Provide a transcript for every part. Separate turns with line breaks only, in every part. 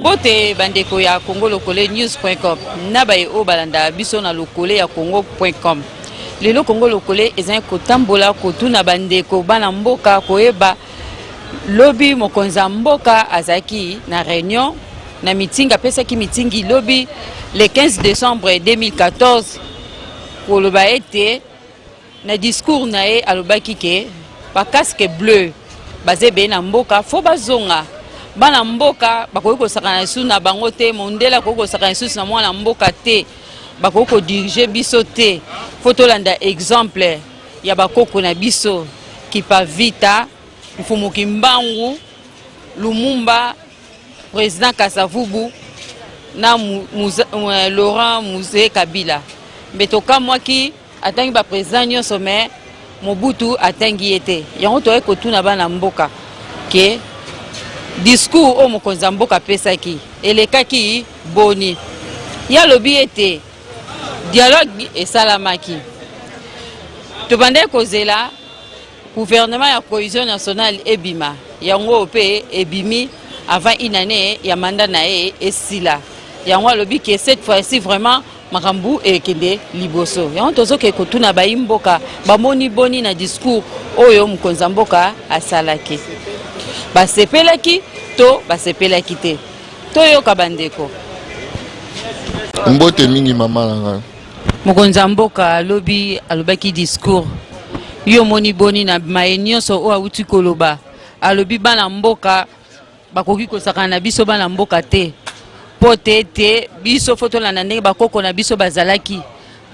Mbote bandeko ya Congo Lokole news.com na baye oyo balandaka biso na lokole ya congo.com. Lelo Congo Lokole ezali kotambola kotuna bandeko bana mboka koyeba lobi mokonzi ya mboka azalaki na reunion na mitingi, apesaki mitingi lobi le 15 décembre 2014 koloba ete Na discours na ye alobaki ke ba casque bleu baza ebele na mboka fo bazonga bana mboka bakoki kosakana lisusu na bango te mondele akoki kosakana lisusu na mwana mboka te bakoki kodirige biso te fo tolanda exemple ya bakoko na biso kipavita mfumu kimbangu lumumba President Kasavubu na Laurent Mzee Kabila mbe tokamwaki atangi ba president nyonso mais Mobutu atangi ye te. Yango toyaki kotuna bana mboka ke discours oyo mokonzi ya mboka apesaki elekaki boni. Ye alobi ete dialogue esalamaki, tobandaki kozela Gouvernement ya cohesion nationale ebima, yango oyo pe ebimi avant une annee ya mandat na ye esila. Yango alobi que cette fois-ci vraiment makambo ekende liboso. Yango tozoke kotuna bayi mboka bamoni boni na discours oyo mokonzi ya mboka asalaki. Basepelaki to basepelaki te? Toyoka bandeko.
Mbote mingi mama na ngai.
Mokonzi ya mboka lobi alobaki discours, yo omoni boni na maye nyonso oyo awuti koloba? Alobi bana mboka bakoki kosakana na biso bana mboka te mpo te ete biso fo tolanda ndenge bakoko na biso bazalaki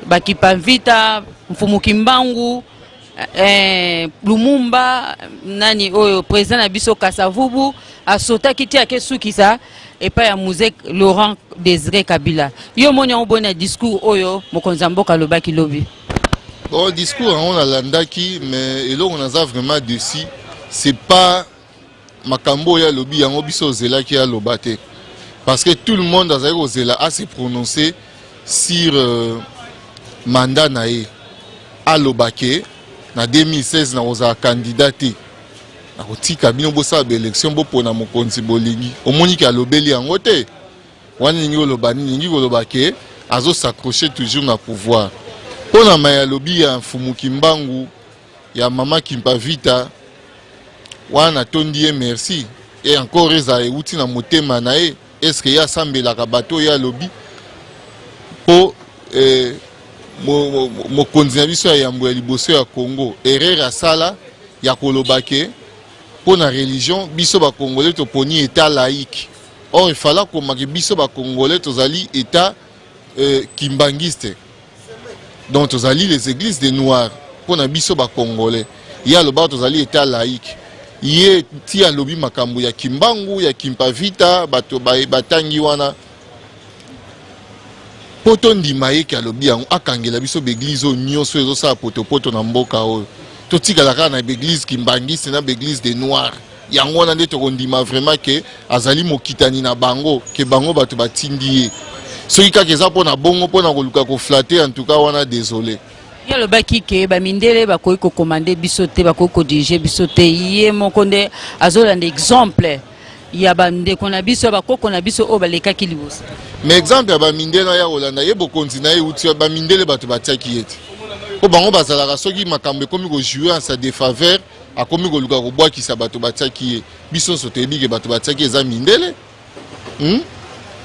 bakipa mvita mfumu kimbangu eh, Lumumba nani oyo president na biso Kasavubu asotaki ti ake sukisa epai ya Mzee Laurent Desire Kabila. Yo omoni yango boni na discours oyo mokonzi ya mboka alobaki lobi?
Bon, discours yango nalandaki, mais eloko naza vraiment dessus, c'est pas makambo oyo alobi yango biso ozelaki aloba te, parce que tout le monde azali kozela a se prononcer sur mandat na ye. Aloba ke na 2016 nakozala candidat te, nakotika bino bosala baélection, bopona mokonzi bolingi. Omoni ke alobeli yango te. Wana elingi koloba nini? Elingi koloba ke azo s'accrocher toujours na pouvoir. Mpo na maye alobi ya Mfumu Kimbangu, ya mama Kimpa Vita, wana natondi ye merci et encore ezala ewuti na motema na ye. Est-ce que ye asambelaka bato oyo alobi? Mpo mokonzi na biso ya yambo ya liboso ya Congo, erreur asala ya koloba ke mpo na religion biso ba Congolais toponi etat laïque. Or il fallait komaki biso ba Congolais tozali etat kimbangiste. Donc tozali les églises des noirs mpo na biso ba Congolais. Ye alobaka tozali etat laïque. Ye ti alobi makambo ya Kimbangu, ya Kimpa Vita, bato batangi wana mpo tondima ye ke alobi yango, akangela biso baeglise oyo nyonso ezosala potopoto na mboka oyo. Totikala kaka na baeglise kimbangiste na baeglise des noirs. Yango wana nde tokondima vraiment ke azali mokitani na bango, ke bango bato batindi ye. Soki kaka eza mpo na bongo, mpo na koluka koflatter, en tout cas wana désolé.
Ye alobaki ke bamindele bakoki kokomande biso te, bakoki kodirige biso te. Ye moko nde azolanda exemple ya bandeko na biso, ya bakoko na biso oyo balekaki liboso.
Mais exemple ya bamindele ya kolanda ye, bokonzi na ye euti bamindele bato batiaki ye te, mpo bango bazalaka soki makambo ekomi kojouer en sa défaveur, akomi koluka kobwakisa bato batiaki ye. Biso nyonso toyebi ke bato batiaki eza mindele.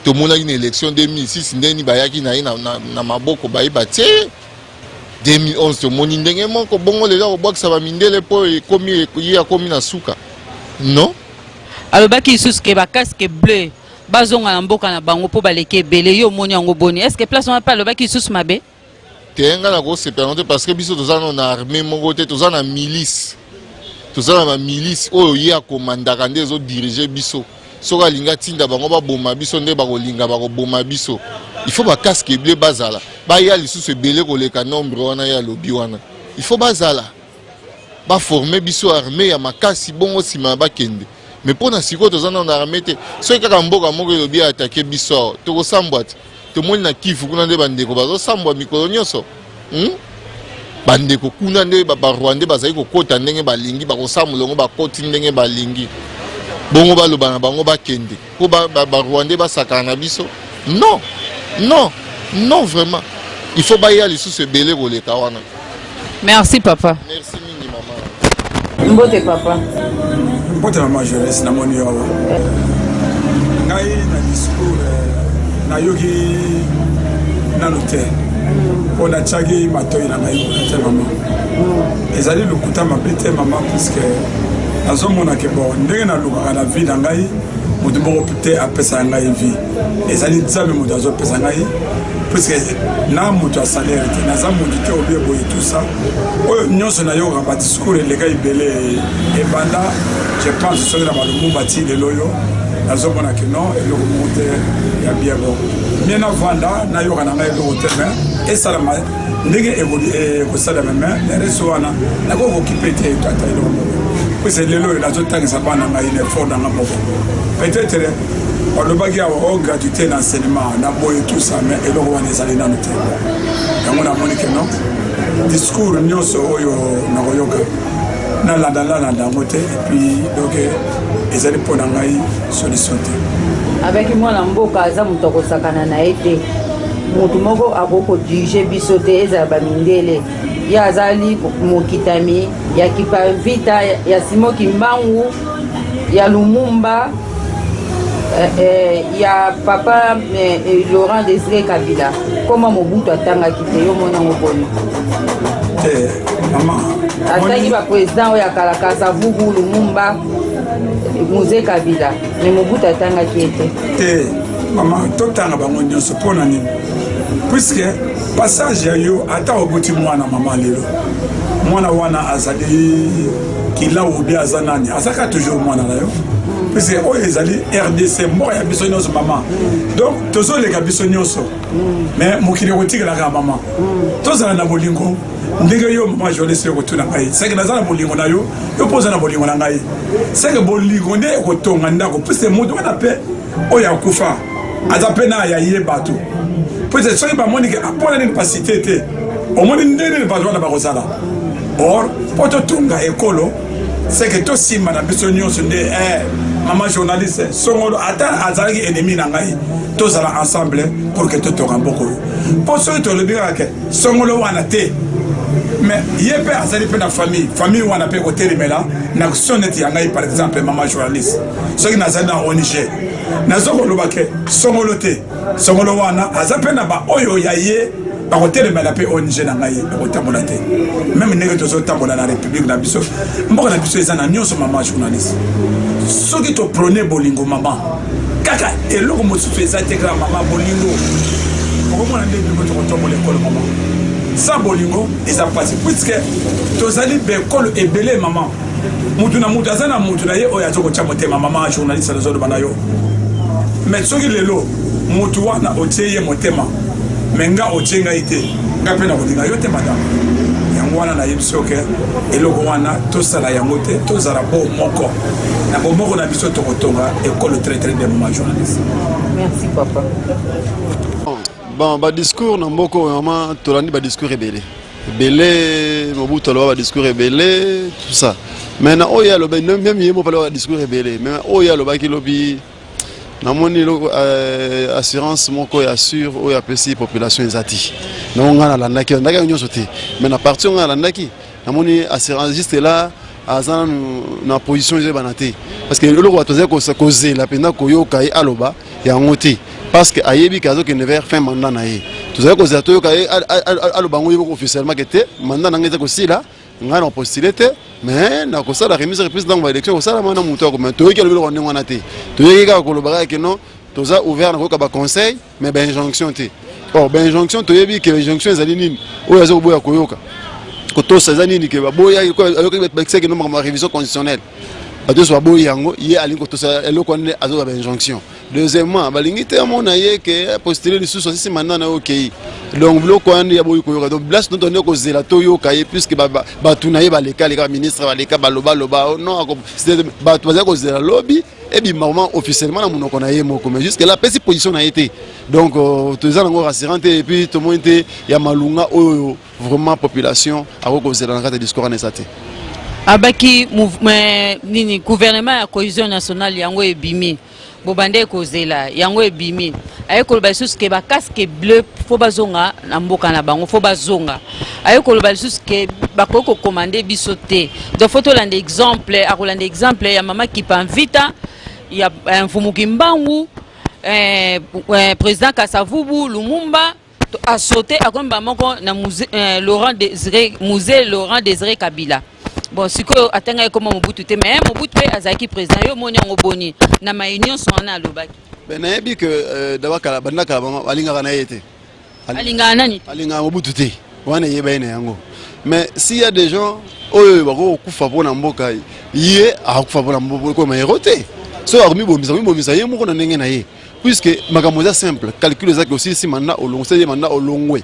Tomonaki na élection 2006 ndeni bayaki na ye na maboko, baye batie ye. 2011 tomoni ndenge moko bongo. Lelo akobwakisa bamindele mpo ekomi ye akomi na suka? Non.
Alobaki lisusu ke bacasque bleu bazonga na mboka na bango mpo baleki ebele. Yo omoni yango boni? Est ce que place wana mpe alobaki lisusu mabe?
Te, ngai nakosepela yango te, parce que biso toza no na armée moko te, toza na milice, toza na bamilice oyo ye akomandaka nde ezodirige biso. Soki alingi atinda bango baboma biso nde bakolinga bakoboma biso. Il faut ba casque bleu bazala, baya lisusu ebele koleka nombre wana ye alobi wana. Il faut bazala, baforme biso armée ya makasi, bongo nsima bakende. Mais mpo na sikoyo toza nano na armée te. Soki kaka mboka moko elobi attaquer biso awa, tokosambwa te. Tomoni na Kivu kuna nde bandeko bazosambwa mikolo nyonso, Bandeko kuna nde Barwandais bazali kokota ndenge balingi, bakosambola yango, bakoti ndenge balingi, bongo baloba na bango bakende mpo Barwandais basakana na biso. Non, non, non, vraiment il faut baya lisusu ebele koleka wana.
Merci papa.
Merci mingi mama.
Mbote papa.
Mbote mama Jones, namoni yo awa. Ngai na discours nayoki nano te, mpo natiaki matoi na ngai kuna te mama. Ezali lokuta mabe te mama, puisque nazomona ke bon, ndenge nalukaka na vie na ngai, moto moko te apesaka ngai vie, ezali Nzambe moto azopesa ngai, puisque na moto ya salaire te, naza moto te obie boye, tout ça oyo nyonso nayokaka badiscours eleka ebele ebanda, je pense soki na baLumumba ti lelo oyo, nazomona ke non, eloko moko te ya bien. Bon, mie navanda nayoka na ngai eloko te, mais esalama ndenge ekosalama, mais le reste wana nakoki kokipe te ata eloko moko, puisque lelo oyo nazotangisa bana ngai na effort na nga moko. Peut-être balobaki awa o gratuité na enseignement na boye, tout ça, mais eloko wana ezali nano te. Yango namoni ke non, discours nyonso oyo nakoyoka, nalanda nalanda yango te. Et puis donc ezali mpo na ngai solution te.
Avec mwana mboka aza moto akosakana na ye te, motu moko akoki kodiriger biso te, ezala bamindele. Ye azali mokitami ya Kimpa Vita, ya Simon Kimbangu, ya Lumumba, ya papa Laurent Désiré Kabila. Koma Mobutu atangaki te, yo moni yango boni?
Te mama.
Atangi baprésident oyo ya kala, Kasavubu, Lumumba, Mzee Kabila, mais Mobutu atangaki ye te.
Te mama, totanga bango nyonso mpo na nini? Puisque passage ya yo, ata oboti mwana mama lelo, mwana wana azali kilau obi aza nani, azaka toujours mwana na yo, puisque oyo ezali RDC, mboka ya biso nyonso mama. Donc tozoleka biso nyonso, mais mokili ekotikelaka mama. Tozala na bolingo ndenge yo mama journaliste okotuna ngai, seke naza na bolingo na yo, yo mpo oza na bolingo na ngai, seke bolingo nde ekotonga ndako, puisque moto wana mpe oyo akufa aza mpe na ya ye bato, puisque soki bamoni ke mpona nini basite te, omoni ndenge nini bato wana bakozala. Or mpo totonga ekolo, seke tosimba na biso nyonso nde mama journaliste songolo, ata azalaki ennemi na ngai, tozala ensemble pour que totonga mboka oyo. Mpo soki tolobi kaka ke songolo wana te, mais ye mpe azali mpe na famille, famille wana mpe kotelemela na action neti ya ngai. Par exemple mama journaliste, soki nazali na ONG, naza koloba ke songolo te, songolo wana aza mpe na baoyo ya ye bakotelemela mpe ONG na ngai ekotambola te. Même ndenge tozotambola na république na biso, mboka na biso eza na nyonso mama journaliste, soki toprôner bolingo mama, kaka eloko mosusu eza te, kaka mama bolingo, okomona nde bino tokotombola ekolo mama. Sans bolingo eza mpasi, puisque tozali bekolo ebele mama, mutu na mutu aza na mutu na ye oyo aza kotya motema. Mama journaliste, nazoloba na yo, mais soki lelo mutu wana otie ye motema, mais nga otie ngai te, ngai mpe nakolinga yo te madame. Yango wana nayebi soki eloko wana tosala yango te, tozala bo moko na bomoko na biso, tokotonga ekolo très très bien, mama journaliste.
Merci papa.
Bon, badiscours na mboka oyo mama, tolandi badiscours ebele ebele. Mobutu aloba badiscours ebele, tout ça, mais na oyo aloba, même ye moko aloba badiscours ebele, mais oyo alobaki lobi, namoni eloko assurance moko ya sûr oyo apesi population eza te. Nango ngai nalandaki, nalandaki yango nyonso te, mais na partie oyo ngai nalandaki, namoni assurance juste là aza nanu na position ezoyebana te, parce que eloko bato azali kozela mpenza koyoka ye aloba yango te, parce que ayebi ke azokende vers fin mandat na ye. Tozali kozela toyoka ye aloba yango ye moko officiellement ke te, mandat na ngai eza kosila, ngai na postule te, mais nakosala remise reprise ntango baélection ekosalama na moto ako. Mais toyoki alobi eloko ndenge wana te. Toyoki kaka koloba kaka ke non, toza ouvert na koyoka baconseil, mais bainjonction te. Or bainjonction, toyebi ke injonction ezali nini, oyo aza koboya koyoka kotosa eza nini, ke baboya ayokaki bakisaki no makambo ya révision constitutionnelle. Bato nyonso baboyi yango, ye alingi kotosa eloko wana nde azozwa bainjonction. Deuxièmement, balingi te amona ye ke postule lisusu, asisi mandat na ye, okei. Donc biloko wana nde aboyi koyoka. Donc place noto nde kozela toyoka ye, puisque bato na ye baleka leka, baministre baleka, balobaloba, oh non, bato bazali kozela lobi ebima vraiment officiellement na monoko na ye moko. Mais jusque là apesi position na ye te. Donc toza nango rassurant te. Et puis tomoni te ya malunga oyo vraiment population akoki kozela na kati ya discours wana eza te.
Abaki nini? Gouvernement ya cohésion nationale, yango ebimi, bobande kozela yango ebimi. Aye koloba lisusu ke bacasque bleu faut bazonga na mboka na bango, faut bazonga. Aye koloba lisusu ke bakoki kocommander biso te, donc faut tolanda exemple. Akolanda exemple ya mama Kipanvita, ya Mfumu Kimbangu, président Kasavubu, Lumumba. Asote akomi bamoko na Mzee, Laurent Désiré, Mzee Laurent Désiré Kabila. Bon, sikoyo atangaki koma Mobutu te, mais Mobutu mpe azalaki président. Yo omoni yango boni na mai nyonso wana alobaki?
Ben, nayebi ke d'abord kala, banda kala bango alingaka na ye te.
Alingaka nani?
Alingaka Mobutu te, wana eyeba ye na yango. Mais s'il y a des gens oyo bakoki kokufa mpona mboka, ye akokufa mpona mboka koma héros te. So akomibomisa, komibomisa ye moko na ndenge na ye, puisque makambo eza simple. Calcul ezaki osilisi mandat, olongwe, osali ye mandat, olongwe.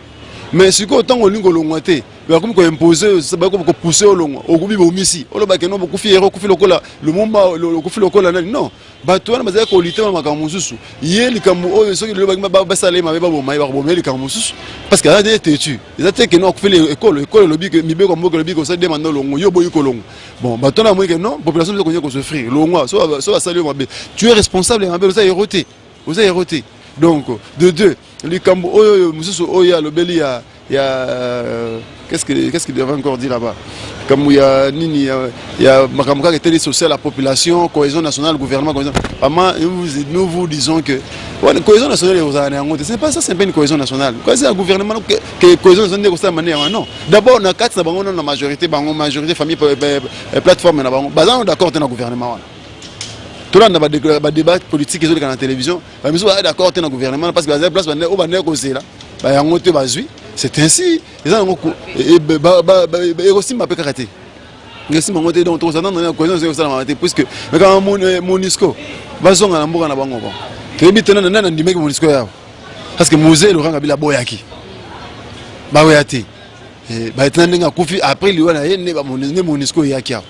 Mais sikoyo ntango olingi kolongwa te, bakomi koimpose, bakomi kopousse olongwa, okomi bomisi, olobake no, bokufi héros, okufi lokola Lumumba, okufi lokola nani. Non, bato wana bazali kolite na makambo mosusu. Ye likambo oyo, soki lelo basala ye mabe, baboma ye, bakoboma ye likambo mosusu, parce que aza te têtu. Eza te ke no akufeli ekolo. Ekolo elobi ke mibeko ya mboka elobi ke osali deux mandats, olongwa, yo oboyi kolongwa. Bon, bato wana bamoni ke non, population biso konya kosouffrir. Longwa. So basali yo mabe, tu es responsable ya mabe, oza héros te, oza héros te. Donc de deux, likambo oyo oyo mosusu oyo alobeli ya qu'est-ce qu'il devait encore dire là-bas, likambo ya nini, ya makambo kaka eteli social ya population, cohésion nationale, gouvernement cohésion. Vraiment, nous vous disons que wana cohésion nationale ekozala na yango te. C'est pas ça, c'est pas une cohésion nationale. Kasi ya gouvernement ke cohésion nationale nde kosala mane yango? Non. D'abord na kati na bango, nano na majorité, bango majorité, famille plateforme na bango, baza no d'accord te na gouvernement wana. Tolanda badébat politique ezoleka na télévision, bamisu baza d'accord te na gouvernement, parce que baza place oyo bandeki kozela bayango te, bazwi. C'est ainsi, eza yango ekosimba mpe kaka te, ekosimba yango te. Donc tokozala nano na cohésion ekosalamaka te, puisque mekama MONUSCO bazonga na mboka na bango. Bon, toyebi te nani andimaki MONUSCO yawa, parce que Mzee Laurent Kabila aboyaki, baoya te. Baetina ndenge akufi, après liwa na ye nde MONUSCO eyaki awa.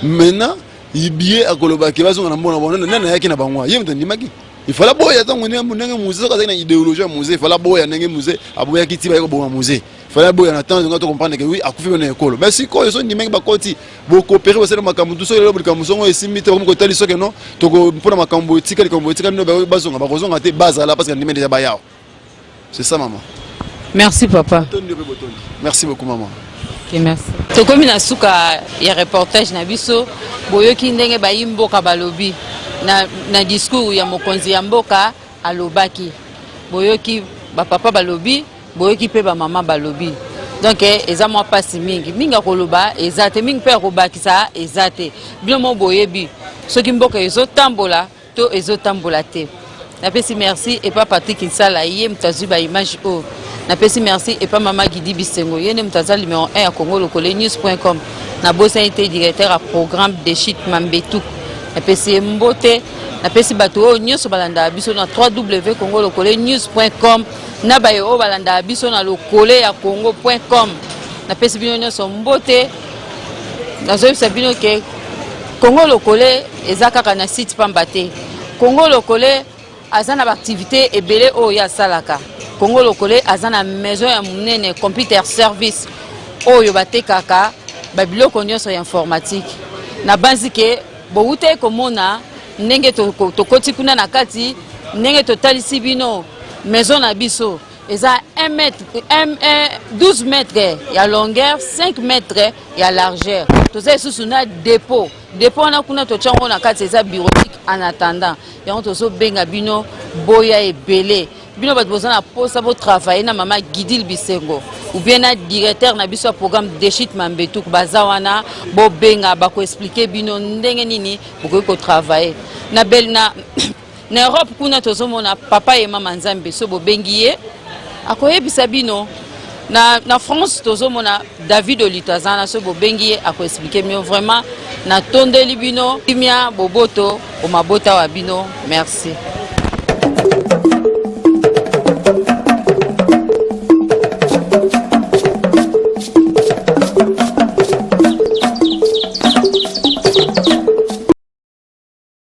Maintenant bie akolobaki bazonga na mboka na bango, nani ayaki na bango? Ye moto andimaki. Il fallait boya ntango ndenge Mzee, soki azalaki na idéologie ya Mzee, il fallait boya ndenge Mzee aboyaki ti baye koboma Mzee. Il fallait boya na temps nga to comprendre que oui, akufi na ekolo. Mais sikoyo so ndimaki, bakoti, bocoopérer, basala makambo tu. Soki lelo likambo songo esimbi te, bakomi kotali soki non, toko mpona makambo etika, likambo etika nino, bazonga, bakozonga te, bazala, parce que ndimi déjà bayawa. C'est ça, maman.
Merci, papa.
Merci beaucoup, maman.
Ok, merci. Tokomi na suka ya reportage na biso. Boyoki ndenge bayi mboka balobi na discours ya mokonzi ya mboka alobaki. Boyoki bapapa balobi, boyoki mpe bamama balobi. Donc eza mwa mpasi mingi mingi ya koloba eza te, mingi mpe ya kobakisa eza te. Bino mo boyebi soki mboka ezotambola to ezotambola te. Napesi merci epa Patrik Nsala, ye moto azwi baimage oyo. Napesi merci epa mama Gidi Bisengo, ye nde moto aza numero 1 ya Congo Lokole News.com. Nabosani te directeur ya programme Deshit Mambetu, napesi ye mbote. Napesi bato oyo nyonso balandaka biso na 3w Congo Lokole News.com, na baye oyo balandaka biso na lokole ya congo.com, napesi bino nyonso mbote. Nazoyebisa bino ke Congo Lokole eza kaka na site pamba te. Congo Lokole aza na baactivité ebele oyo ye asalaka. Congo Lokole aza na maison ya monene, computer service, oyo batekaka babiloko nyonso ya informatique. Nabanzi ke bowutaki komona ndenge tokoti kuna na kati, ndenge totalisi bino maison na biso. Eza 1 mètre, 1, 12 mètre ya longueur, 5 mètre ya largeur. Toza lisusu na dépôt. Dépôt wana kuna totya yango na kati, eza bureautique en attendant. Yango tozobenga bino, boya ebele. Bino bato boza na posa botravaille na mama Gidil Bisengo ou bien na directeur na biso ya programme Deshit Mambetuk, baza wana, bobenga, bakoexpliquer bino ndenge nini bokoki kotravaille na bel na Europe kuna. Tozomona papa ye mama Nzambe, so bobengi ye akoyebisa bino. Na, na France tozomona David Olito aza na soki bobengi ye akoexplike bino vraiment. Natondeli bino kimia boboto omabota wa bino merci.